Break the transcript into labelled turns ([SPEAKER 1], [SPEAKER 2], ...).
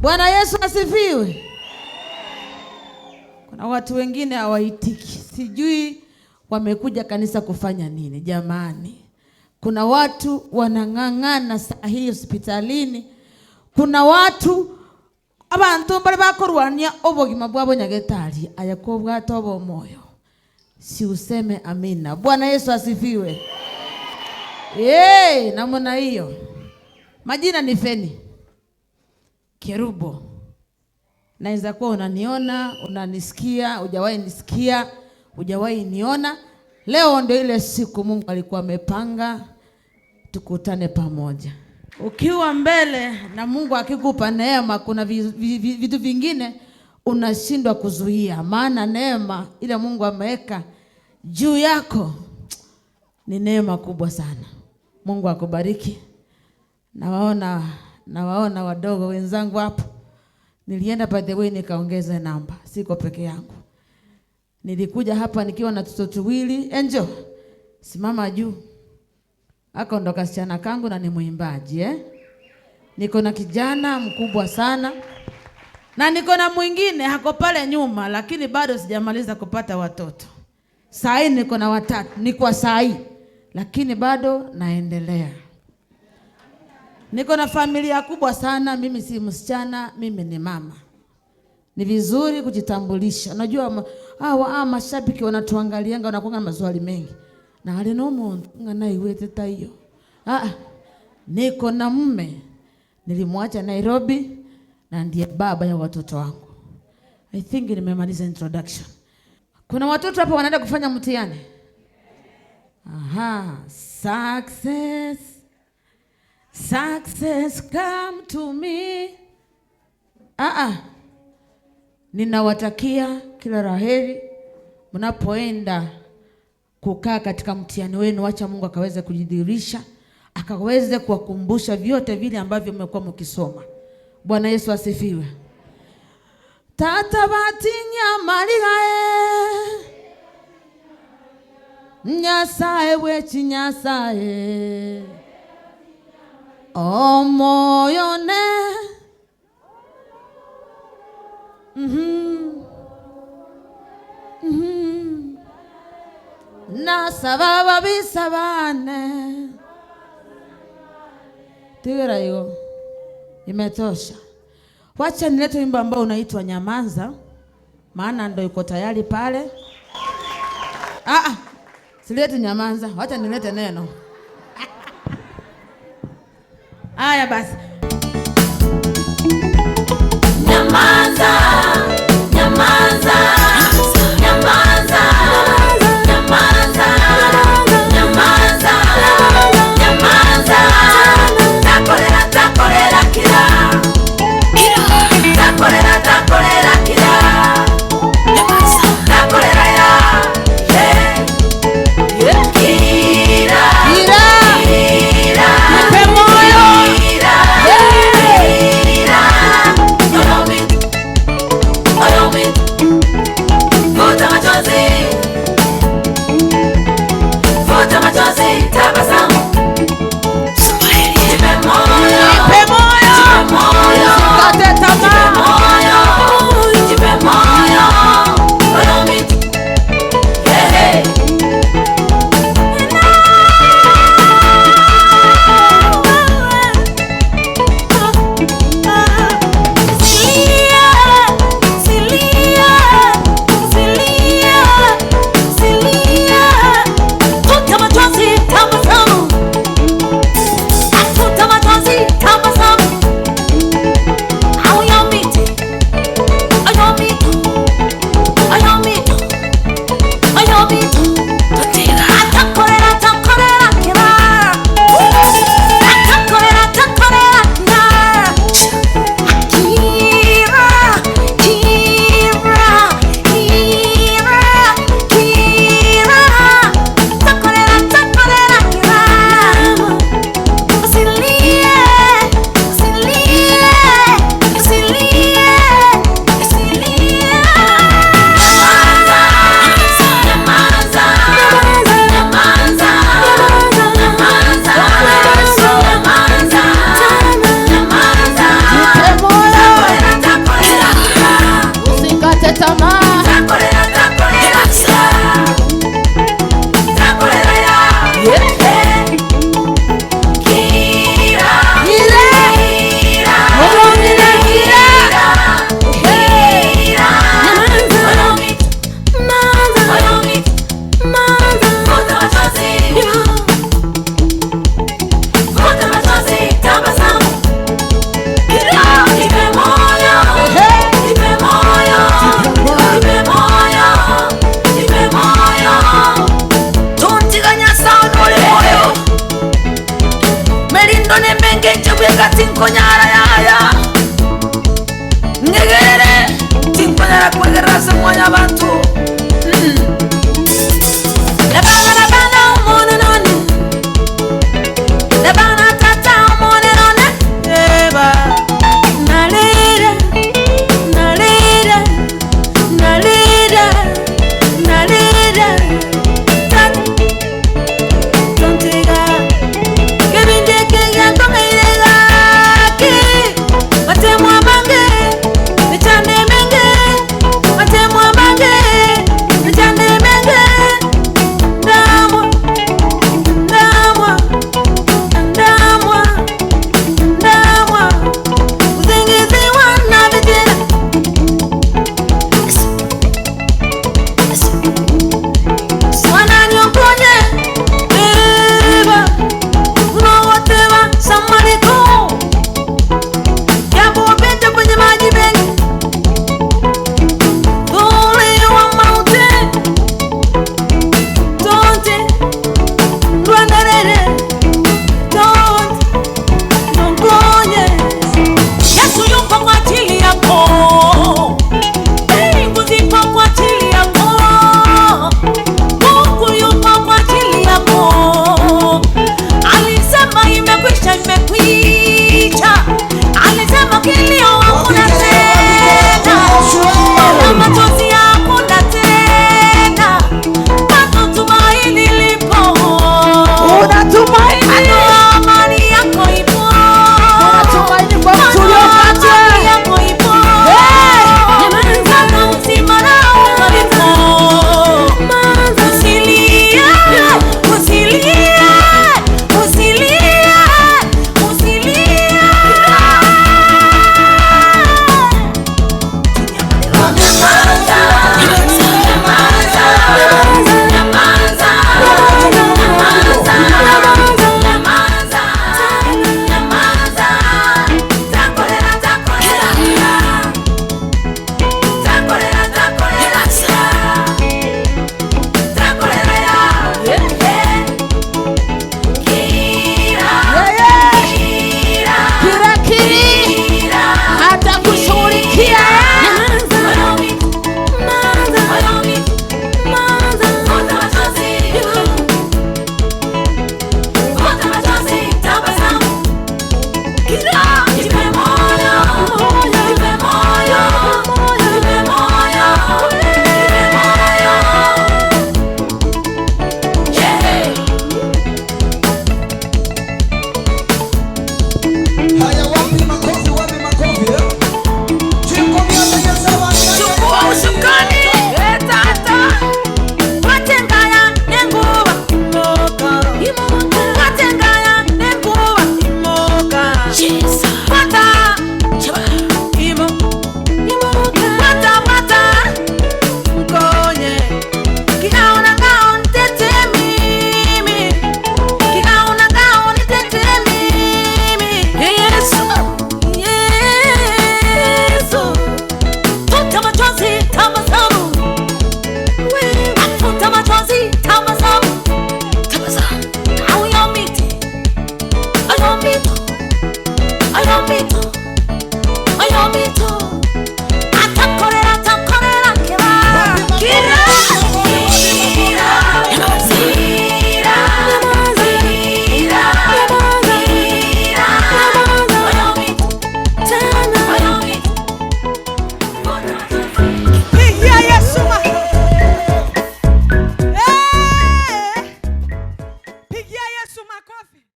[SPEAKER 1] Bwana Yesu asifiwe. Kuna watu wengine hawaitiki, sijui wamekuja kanisa kufanya nini jamani. Kuna watu wanang'ang'ana saa hii hospitalini. Kuna watu abantu bari bakorwania obogima bwabo nyagetari aya kobwata obomoyo. Si useme amina. Bwana Yesu asifiwe. Hey, namna hiyo. Majina ni Feni Kerubo. Naweza kuwa unaniona, unanisikia, hujawahi nisikia, hujawahi niona. Leo ndio ile siku Mungu alikuwa amepanga tukutane pamoja. Ukiwa mbele na Mungu akikupa neema, kuna vitu vingine unashindwa kuzuia, maana neema ile Mungu ameweka juu yako ni neema kubwa sana. Mungu akubariki. Nawaona wadogo wenzangu hapo. Nilienda by the way nikaongeza namba, siko peke yangu. Nilikuja hapa nikiwa na watoto tuwili. Angel, simama juu. Ako ndo kasichana kangu na ni mwimbaji, eh? Niko na kijana mkubwa sana. Na niko na mwingine hako pale nyuma, lakini bado sijamaliza kupata watoto. Saa hii niko na watatu, ni kwa saa hii, lakini bado naendelea. Niko na familia kubwa sana. Mimi si msichana, mimi ni mama. Ni vizuri kujitambulisha. Unajua hawa mashabiki wanatuangalianga, wanakuwa na maswali mengi. Na ale no muntu ngana iwete tayo. Niko na mume. Nilimwacha Nairobi na ndiye baba ya watoto wangu. I think nimemaliza introduction. Kuna watoto hapa wanaenda kufanya mtihani. Aha, success. Success come to me. Ninawatakia kila laheri mnapoenda kukaa katika mtihani wenu. Acha Mungu akaweze kujidhihirisha, akaweze kuwakumbusha vyote vile ambavyo mmekuwa mkisoma. Bwana Yesu asifiwe. Tata batinya marigae Nyasaye wechi Nyasaye omoyone Nasaba babisabane. Tigera hiyo. Imetosha. Wacha nilete wimbo ambao unaitwa Nyamanza, maana ndo iko tayari pale. Silete Nyamanza, wacha nilete neno. Haya basi.
[SPEAKER 2] Nyamanza.